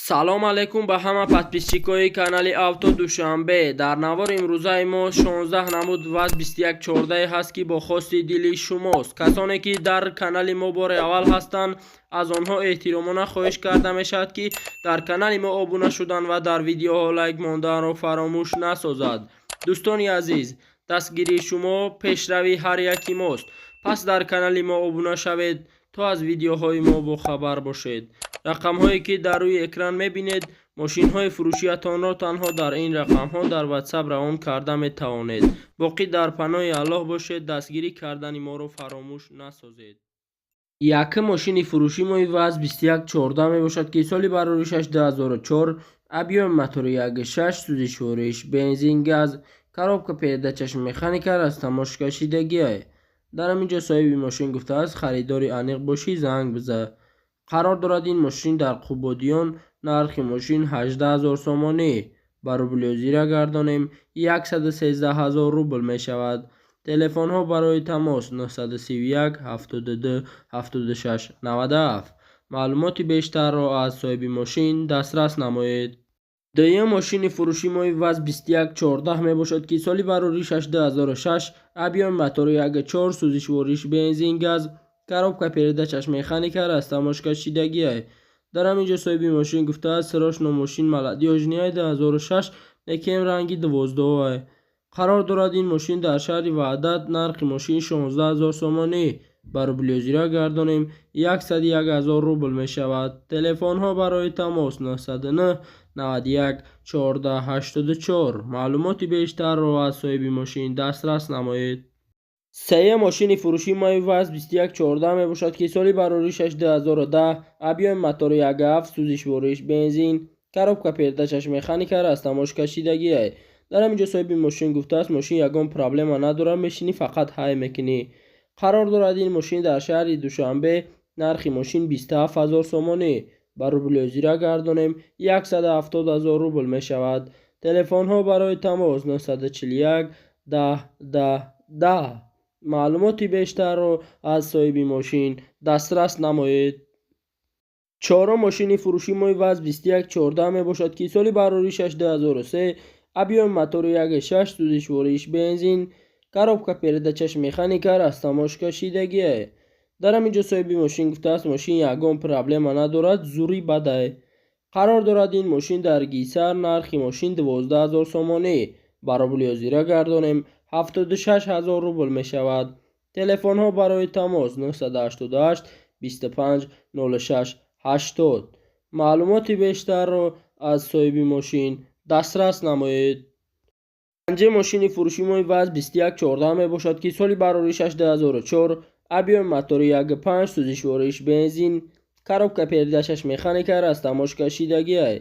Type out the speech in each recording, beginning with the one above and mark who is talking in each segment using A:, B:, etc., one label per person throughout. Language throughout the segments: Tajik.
A: Салом алейкум ба ҳама подписчикои канали Авто Душанбе. Дар навори имрӯзаи мо 16 намуд ВАЗ 2114 ҳаст, ки бо хости дили шумост. Касоне ки дар канали мо бори аввал ҳастанд, аз онҳо эҳтиромона хоҳиш карда мешавад, ки дар канали мо обуна шудан ва дар видеоҳо лайк монданро фаромӯш насозад. Дӯстони азиз, дастгирии шумо пешравии ҳар яки мост, пас дар канали мо обуна шавед, то аз видеоҳои мо бохабар бошед. Рақамҳое ки дар рӯи экран мебинед, мошинҳои фурӯшиятонро танҳо дар ин рақамҳо дар Ватсап равон карда метавонед. Боқӣ дар паноҳи Аллоҳ бошед, дастгирӣ кардани моро фаромӯш насозед. Якум мошини фурӯши мои ВАЗ 2114 мебошад, ки соли бароришаш 2004, объёми мотори 1.6, сӯзишвориш бензин, газ, коробка передачаш механика, растаможкашидагиай. Дар ҳамин ҷо соҳиби мошин гуфтааст: «Харидори аниқ бошӣ, занг биза». Қарор дорад ин мошин дар Қубодиён. Нархи мошин 18 0 сомонӣ, ба рубли ҳозира гардонем, 113 0 рубл мешавад. Телефонҳо барои тамос 931 72 76 97. Маълумоти бештарро аз соҳиби мошин дастрас намоед. Дуюм мошини фурӯши мои ВАЗ 2114 мебошад, ки соли бароришаш 2006, объёми мотори 1.4, сӯзишвориш бензин, газ, коробка передачаш механика, растаможкашидагиай. Дар ҳамин ҷо соҳиби мошин гуфтааст: «Срочно, мошин молодёжныйай, 2006, лекин ранги дувоздаҳай». Қарор дорад ин мошин дар шаҳри Ваҳдат. Нархи мошин 16 0 сомонӣ, ба рубли ҳозира гардонем, 101 0 рубл мешавад. Телефонҳо барои тамос 909 91 14 84. Маълумоти бештарро аз соҳиби мошин дастрас намоед. Сеюм мошини фурӯши мои ВАЗ 2114 мебошад, ки соли бароришаш 2010, объёми мотори 1.7, сӯзишвориш бензин, коробка передачаш механика, растаможкашидагиай. Дар ҳамин ҷо соҳиби мошин гуфтааст: «Мошин ягон проблема надорад, мешинӣ, фақат ҳай мекунӣ». Қарор дорад ин мошин дар шаҳри Душанбе. Нархи мошин 27 0 сомонӣ, ба рубли ҳозира гардонем, 170 0 рубл мешавад. Телефонҳо барои тамос 941 10 10 10. Маълумоти бештарро аз соҳиби мошин дастрас намоед. Чорум мошини фурӯши мои ВАЗ 2114 мебошад, ки соли бароришаш 2003, объёми мотори 1.6, сӯзишвориш бензин, коробка передачаш механика, растаможкашидагиай. Дар ҳамин ҷо соҳиби мошин гуфтааст: «Мошин ягон проблема надорад, зури бадай». Қарор дорад ин мошин дар Гисар. Нархи мошин 12 0 сомонӣ, ба рубли ҳозира гардонем, 76 0 рубл мешавад. Телефонҳо барои тамос 988 25 06 80. Маълумоти бештарро аз соҳиби мошин дастрас намоед. Панҷум мошини фурӯши мои ВАЗ 2114 мебошад, ки соли бароришаш 2004, объёми мотори 1.5, сӯзишвориш бензин, коробка передачаш механика, растаможкашидагиай.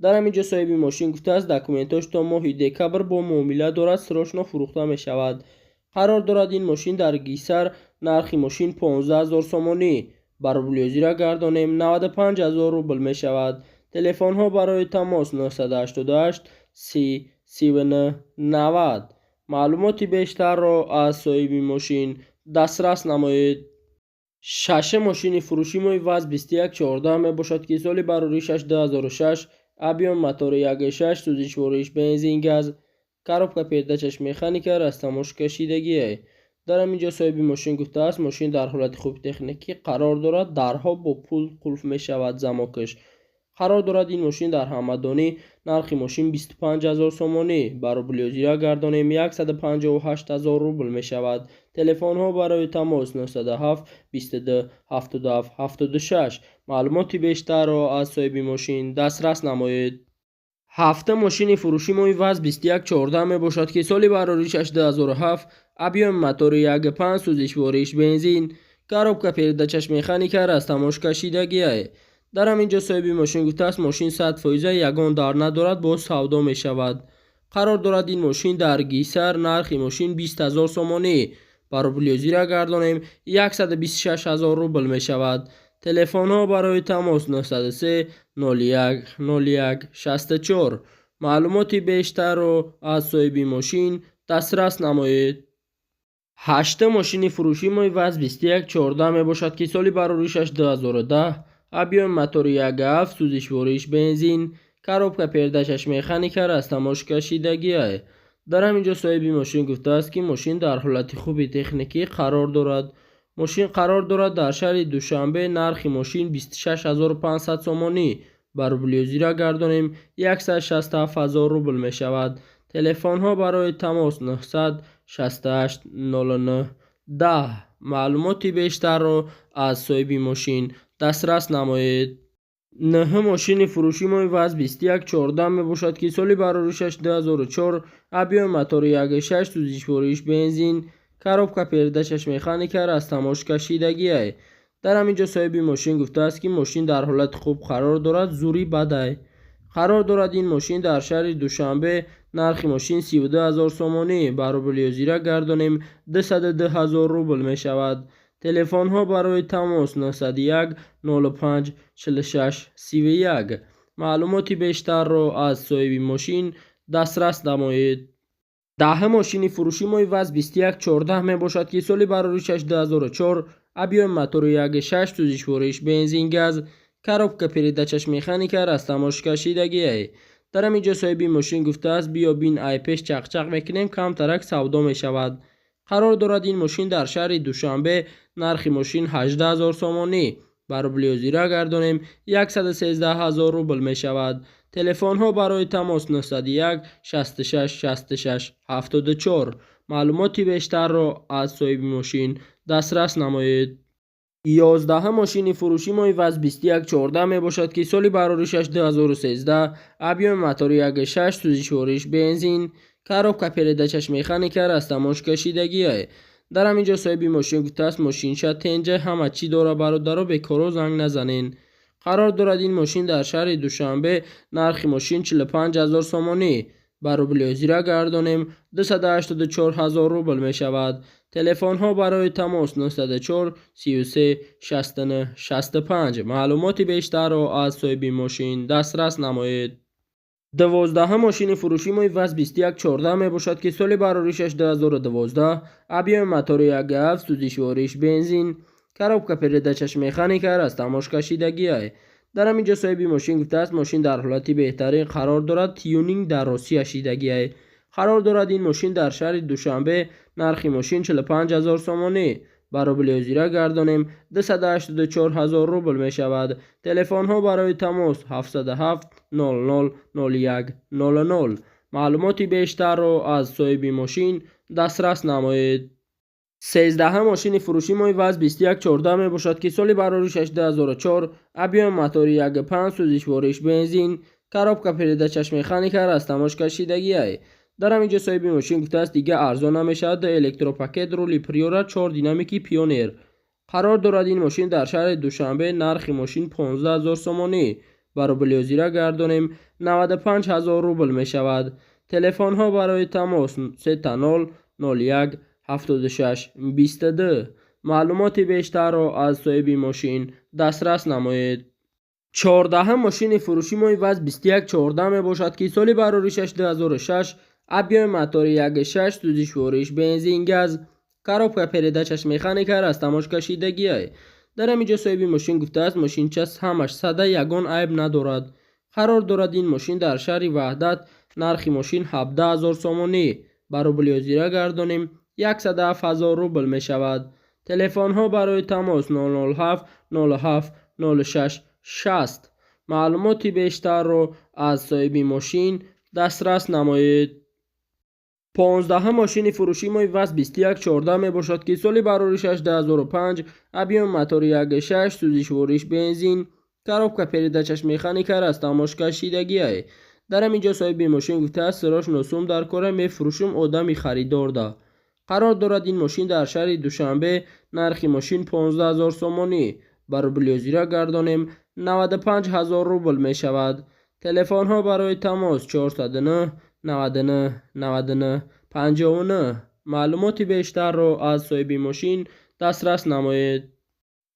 A: Дар ҳамин ҷо соҳиби мошин гуфтааст, документош то моҳи декабр бо муомила дорад, срочно фурӯхта мешавад. Қарор дорад ин мошин дар Гисар. Нархи мошин 15 0 сомонӣ, ба рубли ҳозира гардонем, 95 0 рубл мешавад. Телефонҳо барои тамос 988 30 39 90. Маълумоти бештарро аз соҳиби мошин дастрас намоед. Шашум мошини фурӯши мои ВАЗ 2114 мебошад, ки соли бароришаш 2006, объёми мотори 1.6, сӯзишвориш бензин, газ, коробка передачаш механика, растаможкашидагиай. Дар ҳамин ҷо соҳиби мошин гуфтааст, мошин дар ҳолати хуби техникӣ қарор дорад, дарҳо бо пул қулф мешавад, замокаш. Қарор дорад ин мошин дар Ҳамадонӣ. Нархи мошин 25 0 сомонӣ, ба рубли ҳозира гардонем, 158 0 рубл мешавад. Телефонҳо барои тамос 907 22 77 76. Маълумоти бештарро аз соҳиби мошин дастрас намоед. Ҳафтум мошини фурӯши мои ВАЗ 2114 мебошад, ки соли бароришаш 2007, объёми мотори 1.5, сӯзишвориш бензин, коробка передачаш механика, растаможкашидагиай. Дар ҳамин ҷо соҳиби мошин гуфтааст, мошин 100 фоиза, ягон дар надорад, боз савдо мешавад. Қарор дорад ин мошин дар Гисар. Нархи мошин 20 0 сомонӣ, ба рубли ҳозира гардонем, 126 0 рубл мешавад. Телефонҳо барои тамос 903 01 01 64. Маълумоти бештарро аз соҳиби мошин дастрас намоед. Ҳаштум мошини фурӯши мои ВАЗ 2114 мебошад, ки соли бароришаш 2010. Объёми мотори 1,7, сӯзишвориш бензин, коробка передачаш механика, растаможка шидагиай. Дар ҳамин ҷо соҳиби мошин гуфтааст, ки мошин дар ҳолати хуби техникӣ қарор дорад. Мошин қарор дорад дар шаҳри Душанбе. Нархи мошин 26 500 сомонӣ, ба рубли ҳозира гардонем, 167 ҳазор рубл мешавад. Телефонҳо барои тамос 968 09 10. Маълумоти бештарро аз соҳиби мошин дастрас намоед. Нӯҳум мошини фурӯши мои ВАЗ 2114 мебошад, ки соли бароришаш 2004, объёми мотори 1,6, сӯзишвориш бензин, коробка передачаш механика, растаможка шидагиай. Дар ҳамин ҷо соҳиби мошин гуфтааст, ки мошин дар ҳолати хуб қарор дорад, зури бадай. Қарор дорад ин мошин дар шаҳри Душанбе. Нархи мошин 32 ҳазор сомонӣ, ба рубли ҳозира гардонем, 202 ҳазор рубл мешавад. Телефонҳо барои тамос 901 05 46 31. Маълумоти бештарро аз соҳиби мошин дастрас намоед. Даҳум мошини фурӯши мои ВАЗ 2114 мебошад, ки соли бароришаш 2004, объёми мотори 1,6, сӯзишвориш бензин, газ, коробка передачаш механика, растаможка шидагиай. Дар ҳамин ҷо соҳиби мошин гуфтааст: «Биё бин, ай пеш чақчақ мекунем, камтарак савдо мешавад». Қарор дорад ин мошин дар шаҳри Душанбе. Нархи мошин 18 ҳазор сомонӣ, ба рубли ҳозира гардонем, 113 ҳазор рубл мешавад. Телефонҳо барои тамос 901 66 66 74. Маълумоти бештарро аз соҳиби мошин дастрас намоед. 11-ум мошини фурӯши мои ВАЗ 2114 мебошад, ки соли бароришаш 2013, объёми мотори 1,6, сӯзишвориш бензин, коробка передачаш механика, растаможка шидагиай. Дар ҳамин ҷо соҳиби мошин гуфтааст: «Мошинча тенҷа, ҳама чӣ дора, бародаро, бекоро занг назанен». Қарор дорад ин мошин дар шаҳри Душанбе. Нархи мошин 45 ҳазор сомонӣ, ба рубли ҳозира гардонем, 284 ҳазор рубл мешавад. Телефонҳо барои тамос 904 33 69 65. Маълумоти бештарро аз соҳиби мошин дастрас намоед. 12-ум мошини фурӯши мои ВАЗ 2114 мебошад, ки соли бароришаш 2012, объёми мотори 1,7, сӯзишвориш бензин, коробка передачаш механика, растаможка шидагиай. Дар ҳамин ҷо соҳиби мошин гуфтааст: «Мошин дар ҳолати беҳтарин қарор дорад, тюнинг дар Россия шидагиай». Қарор дорад ин мошин дар шаҳри Душанбе. Нархи мошин 45 ҳазор сомонӣ, ба рубли ҳозира гардонем, 284 ҳазор рубл мешавад. Телефонҳо барои тамос 707 00 01 00. Маълумоти бештарро аз соҳиби мошин дастрас намоед. 13-ум мошини фурӯши мои ВАЗ 2114 мебошад, ки соли бароришаш 2004, объёми мотори 1,5, сӯзишвориш бензин, коробка передачаш механика, растаможка шидагиай. Дар ҳамин ҷо соҳиби мошин гуфтааст: «Дига арзон намешавад». Электропакет, рули Приора, чор динамики Пионер. Қарор дорад ин мошин дар шаҳри Душанбе. Нархи мошин 15 ҳазор сомонӣ, ба рубли ҳозира гардонем, 95 ҳазор рубл мешавад. Телефонҳо барои тамос 000 01 76 22. Маълумоти бештарро аз соҳиби мошин дастрас намоед. 14-ум мошини фурӯши мои ВАЗ 2114 мебошад, ки соли бароришаш 2006, объёми мотори 1,6, сӯзишвориш бензин, газ, коробка передачаш механика, растаможка шидагиай. Дар ҳамин ҷо соҳиби мошин гуфтааст: «Мошинча ҳамаш сада, ягон айб надорад». Қарор дорад ин мошин дар шаҳри Ваҳдат. Нархи мошин 17 ҳазор сомонӣ, ба рубли ҳозира гардонем, 107 ҳазор рубл мешавад. Телефонҳо барои тамос 007 07 06 60. Маълумоти бештарро аз соҳиби мошин дастрас намоед. 15-ум мошини фурӯши мои ВАЗ 2114 мебошад, ки соли бароришаш 2005, объёми мотори 1,6, сӯзишвориш бензин, коробка передачаш механика, растаможка шидагиай. Дар ҳамин ҷо соҳиби мошин гуфтааст: «Срочно сум дар кора, мефурӯшум одами харидорда». Қарор дорад ин мошин дар шаҳри Душанбе. Нархи мошин 15 ҳазор сомонӣ, ба рубли ҳозира гардонем, 95 ҳазор рубл мешавад. Телефонҳо барои тамос 409 99 99 59. Маълумоти бештарро аз соҳиби мошин дастрас намоед.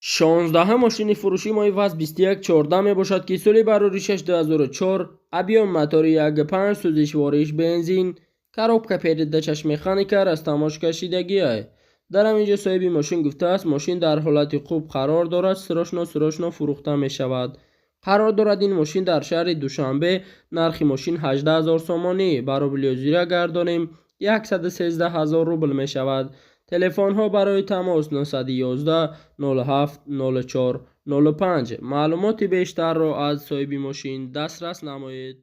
A: 16-ум мошини фурӯши мои ВАЗ 2114 мебошад, ки соли бароришаш 2004, объёми мотори 1,5, сӯзишвориш бензин, коробка передачаш механика, растаможка шидагиай. Дар ҳамин ҷо соҳиби мошин гуфтааст, мошин дар ҳолати хуб қарор дорад, срочно срочно фурӯхта мешавад. Қарор дорад ин мошин дар шаҳри Душанбе. Нархи мошин 18 000 сомонӣ, ба рубли ҳозира гардонем, 113 000 рубл мешавад. Телефонҳо барои тамос 911 07 04 05. Маълумоти бештарро аз соҳиби мошин дастрас намоед.